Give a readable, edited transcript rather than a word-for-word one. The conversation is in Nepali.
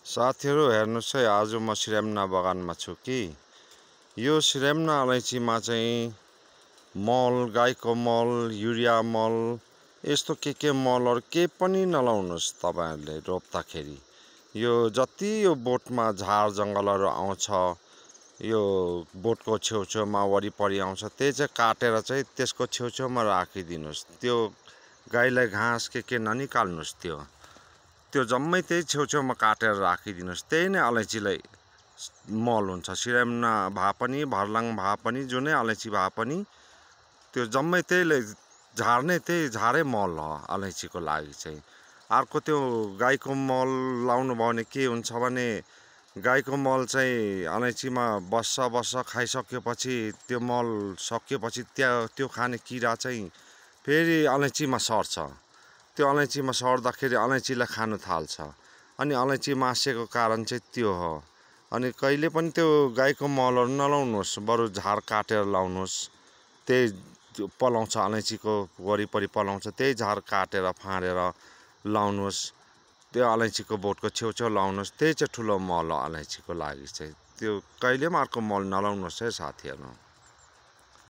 साथीहरु हेर्नुस् है, आज म सिराम्ना बगानमा छु कि यो सिराम्ना अलैँचीमा चाहिँ मल, गाईको मल, युरिया मल, यस्तो के मलहरु के पनि नलाउनुस् तपाईहरुले रोप्दाखेरि। यो जति यो बोटमा झार जंगलहरु आउँछ, यो बोटको छेउछेउमा वरिपरि आउँछ, त्यही चाहिँ काटेर चाहिँ त्यसको छेउछेउमा राखिदिनुस्। त्यो गाईलाई घाँस के ननिकाल्नुस्। त्यो जम्मै त्यही छेउछेउमा काटेर राखिदिनुस्। त्यही नै अलैँचीलाई मल हुन्छ। सिराम्ना भए पनि, भर्लाङ भए पनि, जुनै अलैँची भए पनि त्यो जम्मै त्यहीले झारै मल हो अलैँचीको लागि चाहिँ। अर्को त्यो गाईको मल लाउनु भयो भने के हुन्छ भने गाईको मल चाहिँ अलैँचीमा बस्छ खाइसकेपछि त्यो मल सकिएपछि त्यो खाने किरा चाहिँ फेरि अलैँचीमा सर्छ। त्यो अलैँचीमा सर्दाखेरि अलैँचीलाई खानु थाल्छ। अनि अलैँची मासेको कारण चाहिँ त्यो हो। अनि कहिले पनि त्यो गाईको मलहरु नलाउनुस्, बरु झार काटेर लाउनुस्। त्यही पलाउँछ, अलैँचीको वरिपरि पलाउँछ, त्यही झार काटेर फाँडेर लाउनुस्। त्यो अलैँचीको बोटको छेउछेउ लाउनुस्। त्यही चाहिँ ठुलो मल हो अलैँचीको लागि चाहिँ। त्यो कहिले पनि अर्को मल नलाउनुस् है साथीहरु।